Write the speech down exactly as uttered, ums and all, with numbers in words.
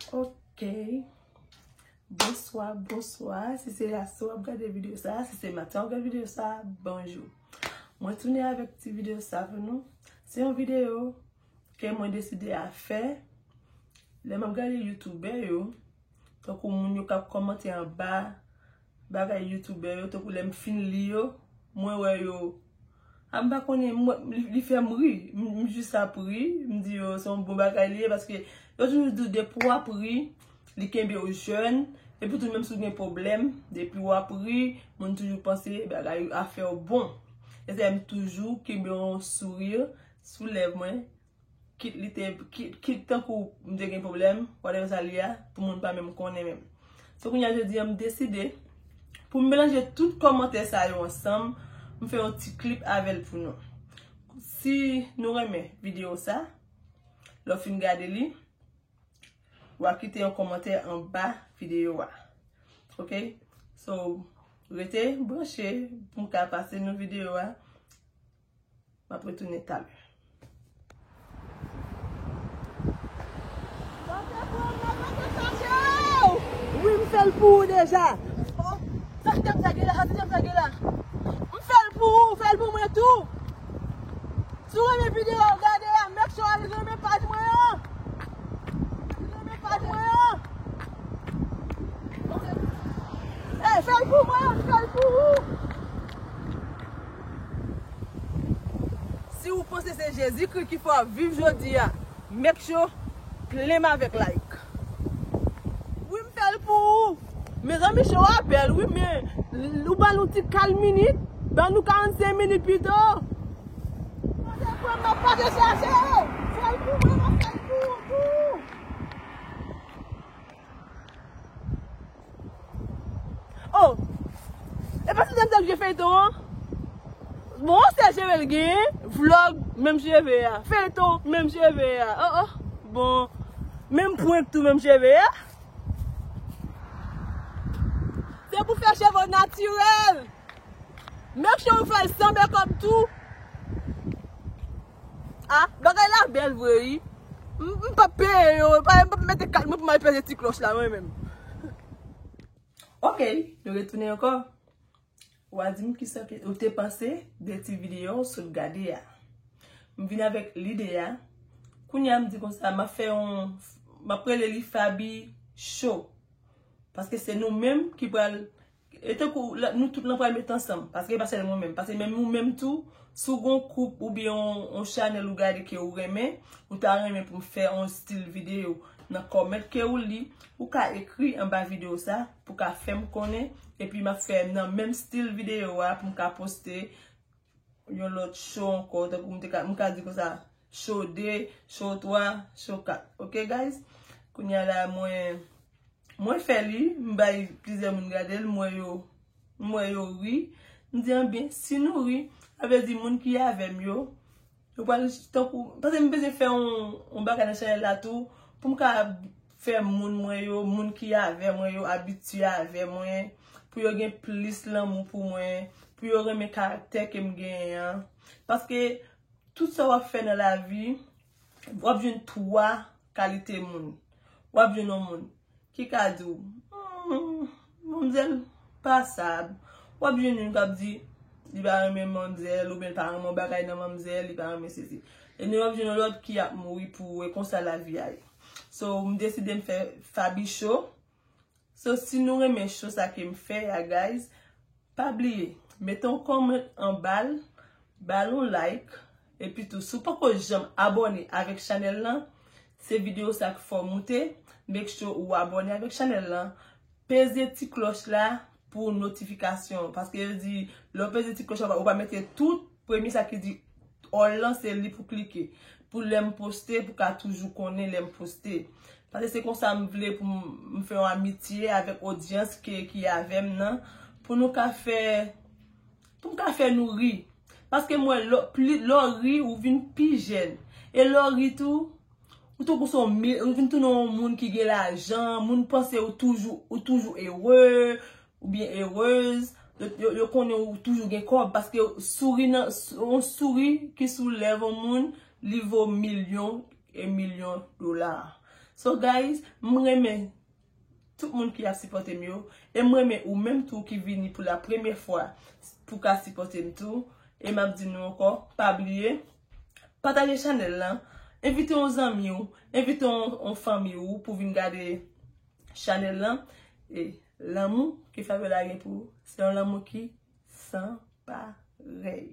Ok. Bonswa, bonswa. Si se aswè w ap gade videyo sa, si se maten w ap gade videyo sa, bonjou. Mwen tounen avèk ti videyo sa pou nou. Se yon videyo ke mwen deside a fè. Lè m ap gade youtubè yo, tankou moun yo k ap kòmante anba bagay youtubè yo, tankou lè m fin li yo, mwen wè yo, a, m pa konnen, m wè, li, li fè m ri. M, m jis ap ri, m di yo se yon bon bagay li ye, paske yo toujou di w depi w ap ri, li kenbe w jèn, epi tou menm si w gen pwoblèm, depi w ap ri, moun toujou panse bagay afè w bon. E sa m toujou kenbe yon souri sou lèv mwen, kit li te, kit, kit tankou m te gen pwoblèm, whatever sa li a, pou moun pa menm konnen menm. So kounye a jodi a m deside pou m melanje tout kòmantè sa yo ansanm, m fè yon ti klip avè l pou nou. Si nou renmen videyo sa, lè w fin gade li, w a kite yon kòmantè anba videyo a. Ok? So, rete branche pou m ka pase nou videyo a. M ap retounen talè. Wi, m fè l pou ou deja. Oh, sa k te m sa gen la, sa k te m sa gen la. M fè l pou ou, fè l pou mwen tou. Si w renmen videyo a, gade a, make sure w al renmen paj mwen an. Renmen paj mwen an. Ey, fè l pou mwen, m fè l pou ou. Si ou panse se Jezikri ki fè w ap viv jodi a, make sure plen m avèk like. Wi, m fè l pou ou. Mezanmi, show a bèl, wi, men l-, ou ba l yon ti kat minit, ban nou karannsenk minit pito. Mwen m ap pase chache w. Fè l pou mwen, m ap fè l pou ou, pou ou. Oh! E pa se demzèl ki fè feyton an? Bon, se jere l gen, vlòg, menm cheve a. Feyton, menm cheve a. Oh, oh. Bon, menm pwent tou, menm cheve a. Se pou fè cheve natirèl. Make sure ou fè l san mekòp tou. Ah, bagay la bèl vre, wi. M, m p ap peye yo, pa, m p ap mete kat mwen pou m al peze ti klòch la, mwen menm. Ok, nou retounen ankò. W a di m kisa ke ou te panse de ti videyo w sot gade a. M vin avèk lide a. Kounye a m di konsa, m ap fè yon, m ap rele li Faby Show. Paske se nou menm ki pral, e tankou la, nou tout lan pral met ansanm. Paske e pa sèl mwen menm. Paske menm ou menm tou, si w gon koup oubyen yon, yon chanèl ou gade ke ou renmen, ou ta renmen pou m fè yon stil videyo nan kòmant ke ou li, ou ka ekri anba videyo sa pou ka fè m konnen, epi m ap fè nan menm stil videyo a pou m ka poste yon lòt show ankò, tankou m te ka, m ka di konsa, show de, show twa, show kat. Ok, guys? Kounye a la, mwen, mwen fè li, m bay plizyè moun gade l, m wè yo, m wè yo ri. M di, anben, si nou ri, sa vle di moun ki avè m yo, yo pral tankou, paske m bezwen fè yon, yon bagay nan chanèl la tou, pou m ka fè moun mwen yo, moun ki avè mwen yo, abitye avè mwen, pou yo gen plis lanmou pou mwen, pou yo renmen karaktè ke m genyen an. Paske tout sa w ap fè nan lavi, w ap jwenn twa kalite moun. W ap jwenn yon moun ki ka di w, "Hmm, manmzèl pasab." W ap jwenn youn k ap di, li pa renmen manmzèl, oubyen li pa renmen yon bagay nan manmzèl, li pa renmen sesi. E nou w ap jwenn yon lòt ki ap mouri pou ou, e konsa lavi a ye. So, m deside m fè Faby Show. So, si nou renmen show sa ke m fè a, guys, pa bliye, mete yon kòmant anba l, ba l yon like, epi tou, si w poko janm abòne avèk chanèl lan, se videyo sa k fè w moute, make sure ou abòne avèk chanèl lan, peze ti klòch la pou notifikasyon, paske yo di, lè w peze ti klòch la, ou pa mete tout, premye sa ki di all lan, se li pou klike. Pou lè m poste, pou ka toujou konnen lè m poste. Paske se konsa m vle pou m, m fè yon amitye avèk odyans ke, ki avè m nan. Pou nou ka fè, pou m ka fè nou ri. Paske m wè, lè, pli, lè w ri, ou vin pi jèn. E lè w ri tou, ou tankou se yon mi-, ou vin tounen yon moun ki gen lajan, moun panse ou toujou, ou toujou ere, oubyen erez, yo, yo, yo konnen ou toujou gen kòb, paske souri nan, yon souri ki sou lèv yon moun, li vo milyon e milyon dola. So guys, m renmen tout moun ki ap sipòte m yo. E m renmen ou menm tou ki vini pou la premyè fwa pou ka sipòte m tou. E m ap di nou ankò, pa bliye, pataje chanèl lan, envite yon zanmi w, envite yon, yon fanmi w pou vin gade chanèl lan. E lanmou ke Fabiola gen pou ou, se yon lanmou ki san parèy.